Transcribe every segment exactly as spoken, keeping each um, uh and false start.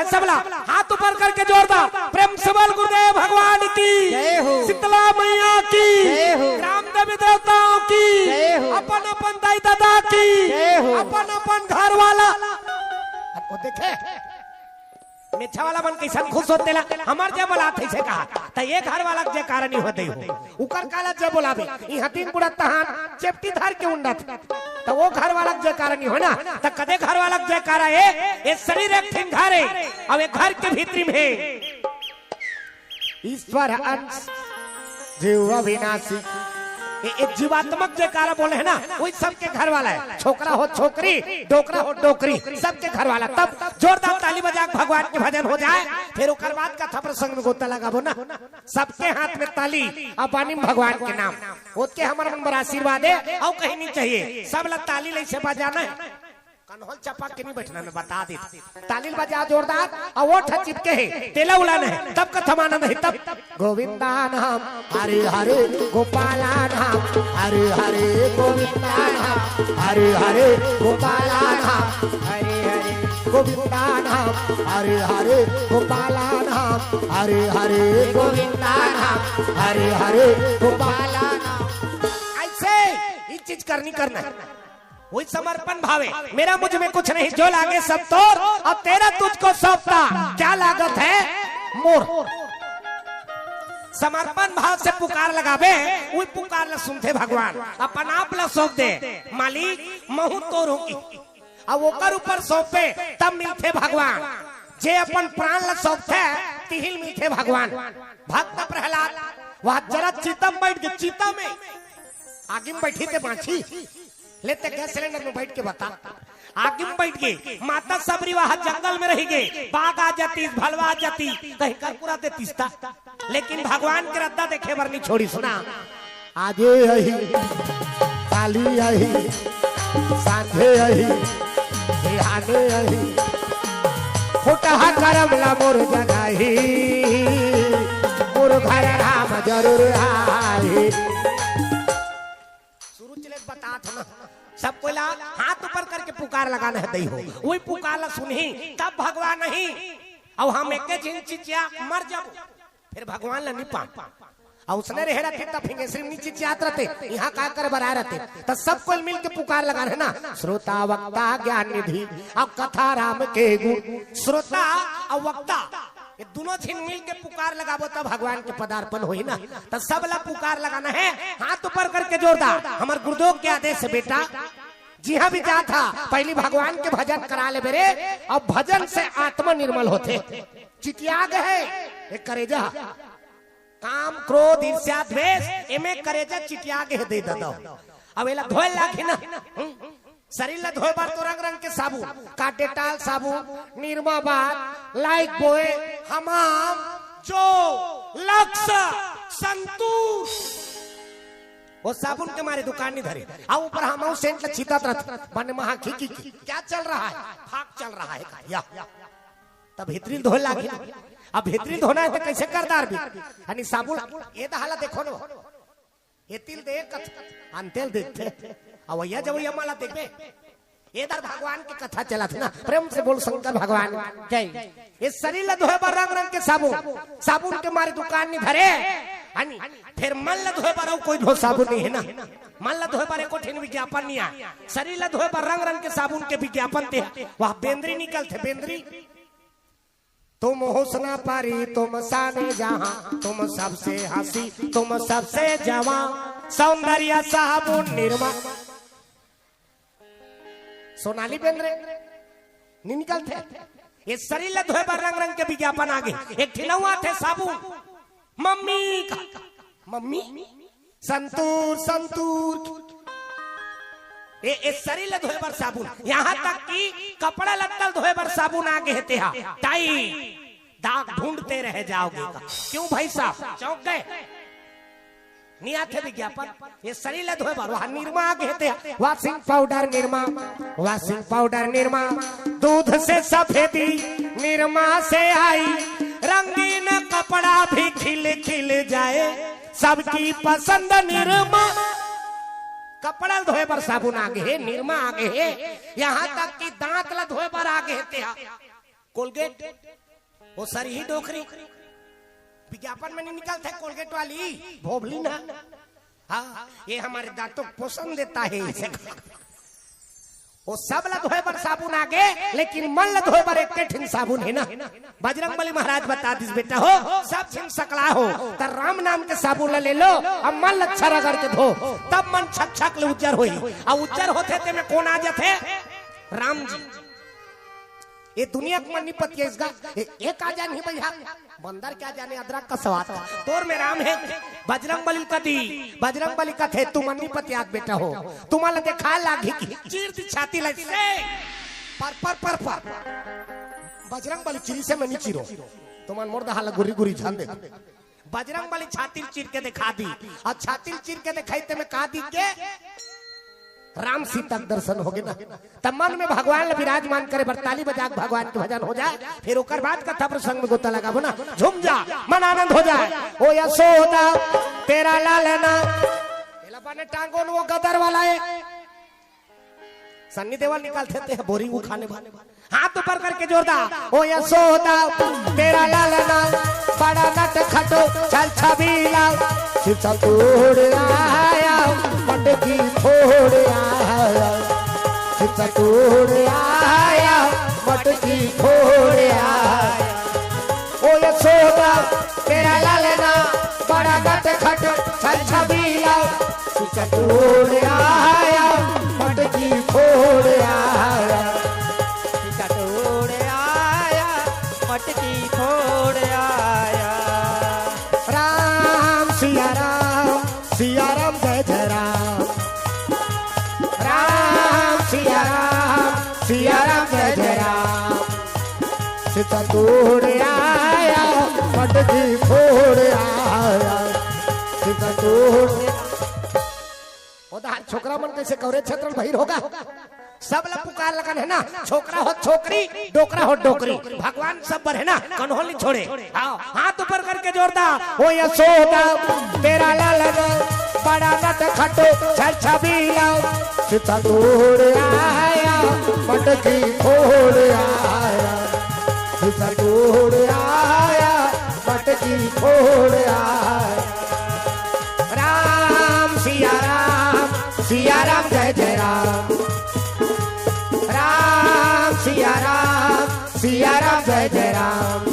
सबला हाथ ऊपर करके जोरदार प्रेम से बोल गुरुदेव भगवान की, जय हो। शीतला मैया की, जय हो। ग्राम देवी देवताओं की, जय हो। अपन अपन दाई दादा की, जय हो। अपन अपन घर वाला। अब वो देखे, मेछा वाला मन कैसन खुश होथे ला, हमर जय बोलात हे से कहा, त ये घर वाला के जयकारा नहीं होत हे हो। उकर काला जय बोलाबे, इहाँ तीन बुढ़ा तहान चेपटी धर के उंडत, त वो घर वाला के जयकारा नहीं हो ना, त कदे घर वाला के जयकारा हे, ये शरीर एक ठिन घर हे, अब ये घर के भीतरी में हे ईश्वर अंश, जीव अविनाशी। ये, ये जीवात्मक जयकारा बोले हे ना, वही सबके घर वाला हे। छोकरा हो छोकरी, डोकरा हो डोकरी, सबके घर वाला। तब जोरदार ताली बजा के भगवान के भजन हो जाए, फिर ओकर बाद कथा प्रसंग में गोता लगाबो ना। सबके हाथ में ताली, अब बानी में भगवान के नाम। ओतके हमर मन बर आशीर्वाद हे, अउ कहीं नहीं चाहिए। सब ला ताली ले से बजाना हे। कन्होल चपक के नहीं बैठना, मैं बता देत। ताली बजा जोरदार, अउ ओठ चिपके हे, तेला उलाना हे, तब कथा में आनंद हे, तब। गोविंदा नाम हरे हरे, गोपाला नाम हरे हरे, गोविंदा नाम हरे हरे, गोपाला नाम हरे हरे, गोविंदा नाम हरे हरे, गोपाला नाम हरे हरे, गोविंदा नाम हरे हरे, गोपाला नाम। ऐसे ही चीज करनी करना हे। वही समर्पण भाव हे, मेरा मुझ में कुछ नहीं, जो लागे सब तोर, अब तेरा तुझको सौंपता, क्या लागत है मोर। समर्पण भाव से पुकार लगाबे, वही पुकार ला सुनथे भगवान, अपन आप ला सौंप दे, मालिक महूं तोर हों। अब ओकर ऊपर सौंपे, तब मिलथे भगवान। जे अपन प्राण ला सौंपथे, तिही ल मिलथे भगवान। भक्त प्रहलाद, वह जरा चिता में बैठ के, चिता में, आगी में बैठी ते बांची। ले ते गैस सिलेंडर में बैठ के बता। आगी में बैठ गे, माता सबरी वहां जंगल में रहि गे, बाघ आ जातिस, भलवा आ जातिस, कहीं कर पूरा देतिस ता। लेकिन भगवान के रद्दा देखे बर नहीं छोड़िस ना। आजे अही, काली अही, सांझे अही, बिहाने अही, फुटहा करम ला मोर जगाही, मोर घर राम जरूर आही। शुरू चले बतात हन, सब कोई ला हाथ ऊपर करके पुकार लगाना हे, दई हो। वही पुकार ला सुनही, तब भगवान नहीं। अब हम एके झिन चिचिया मर जाबो, फिर भगवान ला नहीं पान। अउ उसने रहे रहते, तब फिंगेश्वरी नहीं चिचियात रहते, इहाँ का करे बर आए रहते। त सब कोई मिल के पुकार लगाना हे ना, श्रोता वक्ता ज्ञान निधि, अब कथा राम के गुण। श्रोता अउ वक्ता, ये दोनों झिन मिल के पुकार लगाबो, तब भगवान के पदार्पण होही ना। त सब ला पुकार लगाना हे, हाथ ऊपर करके जोरदार। हमर गुरुदेव के आदेश हे बेटा, जिहाँ भी जात हा, पहली भगवान के भजन करा लेबे रे, अब भजन से आत्मा निर्मल होथे। चितिया गे हे, एक करेजा, काम, क्रोध, ईर्ष्या, द्वेष, एमे करेजा चिटिया गे हे दे ददा। अब एला धोए लागही ना। हम्म? शरीर ला धोए बर तो रंग रंग के साबुन, का डेटॉल साबुन, निरमा बार, लाइफबॉय, हमाम, जो, लक्स, संतूर, वो साबुन के मारे दुकान नहीं धरे। अउ ऊपर हमाम सेंट ला छीतत रहत, बने महा खी खी खी। क्या चल रहा है? फाक चल रहा है का? या। त भीतरी ल धोए लागही। अब भीतरी ल धोना हे त कइसे कर डारबे? अनी साबुन, ये दहा ला देखो न, ये तिल दे कथ, अन तेल देखथे। अवइया जवइया मन ला देखबे, ये दर भगवान के कथा चलत हे ना। प्रेम से बोल शंकर भगवान जय। ये शरीर ला धोए बर रंग रंग के साबुन, साबुन के मारे दुकान नहीं धरे। अनी फेर मन ला धोए बर अउ कोई धो साबुन नहीं हे ना। मन ला धोए बर एको ठिन विज्ञापन नहीं आय। शरीर ला धोए बर रंग रंग के साबुन के विज्ञापन ते, वह बेंदरी निकलथे, बेंदरी। तुम हुस्न परी, तुम शान जहां, तुम सबसे हंसी, तुम सबसे जवां, सौंदर्य साबुन निरमा। सोनाली बेंदरे नी निकलथे। ये शरीर ला धोए बर रंग रंग के विज्ञापन आगे। एक ठिन अउ आथे साबुन, मम्मी का, मम्मी संतूर, संतूर। ए, ए शरीर ला धोए बर साबुन, यहाँ तक कि कपड़ा लत्ता ला धोए बर साबुन आगे हे तेहा। टाइट, दाग ढूंढते रह जाओगे का। क्यों भाई साहब, चौंक गए? नहीं आथे विज्ञापन, ये शरीर ला धोए बर, वहाँ निरमा आगे हे तेहा। Washing powder Nirma, washing powder Nirma, दूध से सफेदी निरमा से आई, रंगीन कपड़ा भी खिल खिल जाए, सबकी पसंद निरमा। कपड़ा ला धोए बर साबुन आगे हे, निरमा आगे हे, यहाँ तक कि दांत ला धोए बर आगे हे तेहा। कोलगेट, वो सरही डोकरी, विज्ञापन में नहीं निकलता है कोलगेट वाली, भोभली ना। हाँ, ये हमारे दांतों को पोषण देता है। वो सब ल धोए बर साबुन आगे, लेकिन मन ल धोए बर एक ठिन साबुन हे ना। बजरंग बली महाराज बता दिस, बेटा हो, सब झिन सकला हो, त राम नाम के साबुन ल ले लो, अब मन ल अच्छा रगड़ के धो, तब मन छक छक ले उज्जर होई। अब उज्जर होथे ते में कोन आ जाथे? राम जी। ये दुनिया के मन नहीं पतियाइस गा, ये, ये का जानही भैया, बंदर क्या जाने अदरक का स्वाद। तोर में राम हे। बजरंग बली कति, बजरंग बली कथे, तुमन नहीं पतियात बेटा हो, तुमन ल देखा लागी कि चीर दी छाती ल से, पर, पर, पर, पर। बजरंग बली चिरी से मैं नहीं चिरो, तुमन मोर दहा ल गुरी गुरी झन दे। बजरंग बली छाती ल चीर के देखा दी, अउ छाती ल चीर के देखाई ते में का दी के? राम सीता के दर्शन होगे ना। त मन में भगवान ल विराजमान करे बर ताली बजा के भगवान के भजन हो जाए, फिर ओकर बाद कथा प्रसंग में गोता लगाबो ना, झूम जा, मन आनंद हो जाए। ओ यशोदा, तेरा लालना, एला बने टांगो न, वो गदर वाला हे। सन्नी देवल निकालथे ते बोरिंग उखाने वाले। हाथ ऊपर करके जोरदार, ओ यशोदा, तेरा लालना, बड़ा नटखट छल छबीला, सिर से तोड़ आया, मटकी फोड़ आया, सिर से तोड़ आया, मटकी फोड़ आया। ओ यशोदा, तेरा लालना, बड़ा नटखट छल छबीला, सिर से तोड़ आया, मटकी फोड़ आया। सिर से तोड़ आया, मटकी फोड़ आया। राम सिया राम, सिया राम जय जय राम। राम सिया राम, सिया राम जय जय राम। सिर से तोड़ आया, मटकी फोड़ आया। सिर से तोड़। ओ दहार छोकरा मन कइसे कौरे छेत्र बहिर होगा? सब ला पुकार लगन हे ना, छोकरा हो छोकरी, डोकरा हो डोकरी, भगवान सब बर हे ना, कन्हो ल नइ छोड़े। हाँ, हाथ ऊपर करके जोरदार, ओ यशोदा, तेरा लालना, बड़ा नटखट छल छबीला, सिर से तोड़ आया, मटकी फोड़ आया, सिर से तोड़ आया, मटकी फोड़ आया। राम सिया राम, सिया राम जय जय राम। राम सिया राम, सिया राम जय जय राम।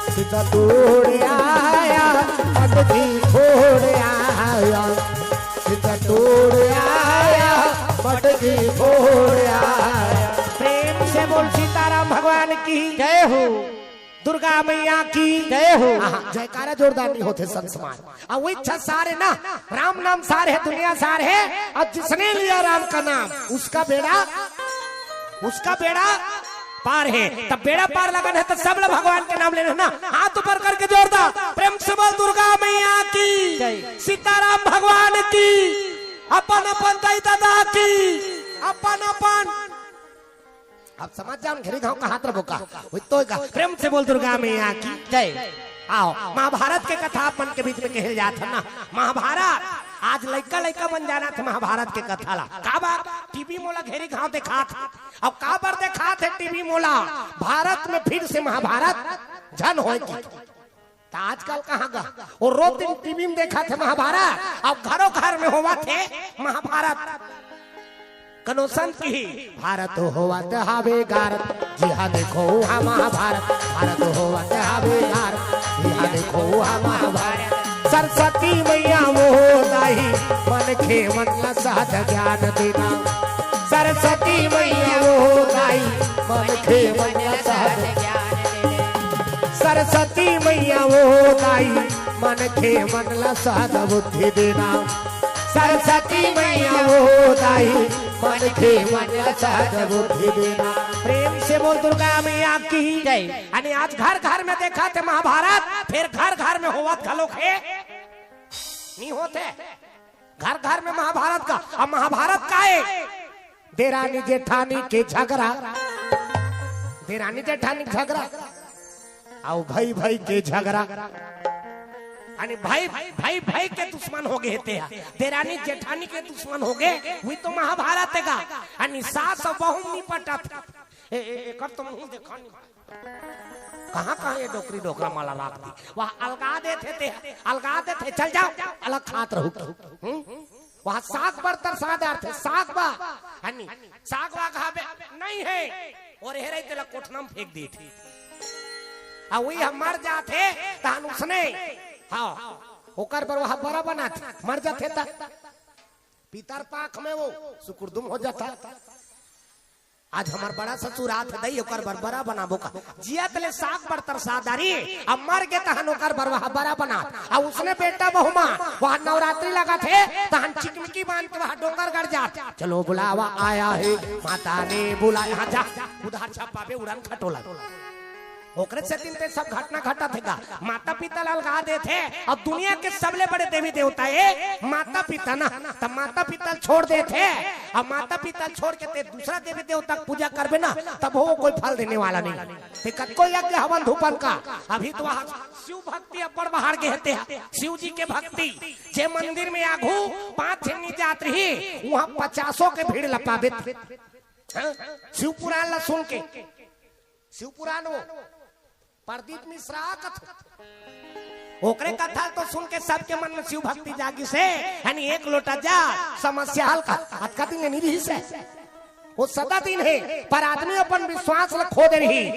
सिर से तोड़ आया, मटकी फोड़ आया। सिर से तोड़ आया, मटकी फोड़ आया। प्रेम से बोल सीताराम भगवान की जय हो। दुर्गा मैया की जय हो। आहा, जयकारा जोरदार नहीं होथे संत समाज। अउ वो इच्छा सार हे ना, राम नाम सार हे, दुनिया सार हे, अउ जिसने लिया राम का नाम, उसका बेड़ा, उसका बेड़ा पार हे। तब बेड़ा पार लगन हे, त सब ला भगवान के नाम लेना हे ना। हाथ ऊपर करके जोरदार, प्रेम से बोल दुर्गा मैया की, जय। सीताराम भगवान की, अपन अपन दाई ददा की, अपन अपन अब समझ जाओ, घेरी घाव कहात रबो का, वही तो का। प्रेम से बोल दुर्गा मैया की जय। आओ, महाभारत के कथा अपन के बीच में कहल जात हे ना। महाभारत, आज लइका लइका मन जानत हे महाभारत के कथा ला। काबर? टीवी मोला घेरी घाव देखात हे। अब काबर देखात हे टीवी मोला? भारत में फिर से महाभारत झन होय की। त आजकल कहाँ गा, वो रोज दिन टीवी में देखाथे महाभारत, अब घरो घर में होवत हे महाभारत। कनो संत की भारत होवत हावे गारत, जिहाँ देखो उहाँ महाभारत। भारत होवत हावे गारत, जिहाँ देखो उहाँ महाभारत। सरस्वती मैया वो दाई, मनखे मन ला सहज ज्ञान देना। सरस्वती मैया वो दाई, मनखे मन ला सहज ज्ञान देना। सरस्वती मैया वो दाई, मनखे मन ला सहज बुद्धि देना। सरस्वती मैया वो दाई, मनखे मन ला सहज बुद्धि देना। प्रेम से बोल दुर्गा मैया की जय। यानी आज घर घर में देखाथे महाभारत, फेर घर घर में होवत घलोक हे, नहीं होथे। घर घर में महाभारत का, अब महाभारत का हे? देरानी जेठानी के झगरा, देरानी जेठानी के झगरा, अउ भाई भाई के झगरा, यानी भाई, भाई, भाई के दुश्मन होगे हे ते हा, देरानी जेठानी के दुश्मन होगे, वही तो महाभारत हे गा। यानी सास अउ बहू नहीं पटत। ए, ए, एकर तो मुंह देखा नहीं। कहाँ कहाँ ये डोकरी डोकरा माला राख दी? वहाँ अलगा देथे ते, अलगा देथे, चल जाओ, अलग खात रहू। हम्म? वहाँ साग बर तरसा डारथे, साग बा, हनी, साग बा कहाँ बे? नहीं है। और हेरे तेला कोठना में फेंक देथे। आ वही हम मर जाथे, तहन उसने, हाँ, ओकर बर वहाँ बरा बनाथे, मर जाथे त पितर पाख में वो सुकुरदुम हो जाता। आज हमर बड़ा ससुर आत हे दई, ओकर बर बरा बनाबो का। जियत ले साग बर तरसा डारी, अब मर गे तहन ओकर बर वहाँ बरा बना। अब उसने बेटा बहू मा वहाँ नवरात्रि लगाथे, तहन चिकमिकी बांध के वहाँ डोंगरगढ़ जात। चलो बुलावा आया है, माता ने बुलाया, हाँ जा, उधार छपाबे उड़न खटोला। ओकरे सेती ते सब घटना घटत हे गा। माता पिता ला अलगा देथे, अब दुनिया के सबले बड़े देवी देवता ए माता पिता ना, त माता पिता ल छोड़ देथे। अब माता पिता ल छोड़ के ते दूसरा देवी देवता के पूजा करबे ना, तब वो कोई फल देने वाला नहीं। ते कतको यज्ञ हवन धूपन का, अभी तो वहाँ शिव भक्ति अब्बड़ बाहर गे हे ते, शिव जी के भक्ति। जे मंदिर में आघू पांच झन नी जात रही, वहाँ पचासों के भीड़ लपाबे। हाँ? शिव पुराण ला सुन के, शिव पुराण वो प्रदीप मिश्रा कथा, ओकरे कथा तो सुन के सबके मन में शिव भक्ति जागिस हे, यानी एक लोटा जा, समस्या हल का। अतका दिन नहीं रहिस हे, वो सदा दिन हे, पर आदमी अपन विश्वास ल खो दे रही।